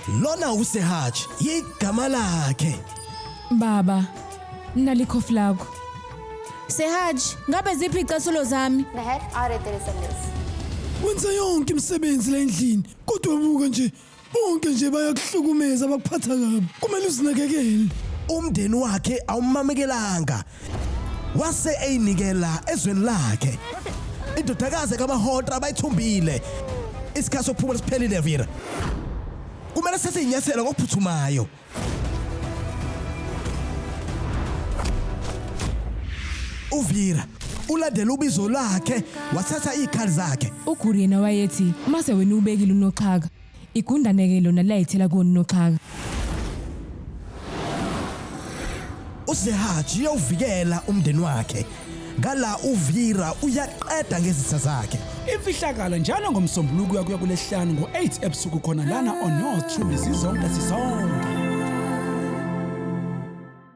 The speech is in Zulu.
Lona uSehaj igama lakhe. Baba, nalikhofi lakho. Sehaj, ngabe ziphi icathulo zami? Meher आ रहे तेरे संदेश Wenza yonke imisebenzi la endlini kodwa buka nje bonke nje bayakuhlukumeza bakuphatha kabi. Kumele uzinakekele. Umndeni wakhe awumamekelanga. Wase eyinikela ezweni lakhe. Indodakazi kaMahotra bayithumbile. Isikhathi sokuphumula siphelile Vera. Kumele sithathe inyathelo ngokuphuthumayo. uVira ulandela ubizo lakhe wathatha izikhali zakhe. UGuru yena wayethi mase wena ubekile unoxhaka. Igundane-ke lona layithela kuwona unoxhaka. USehaji uyawuvikela umndeni wakhe. Ngala uVira uyaqeda ngezitha zakhe. Imfihlakalo njalo ngoMsombuluko kuya kuya kulesihlanu ngo-8 ebusuku khona lana on Yours Truly zizonke sisonke.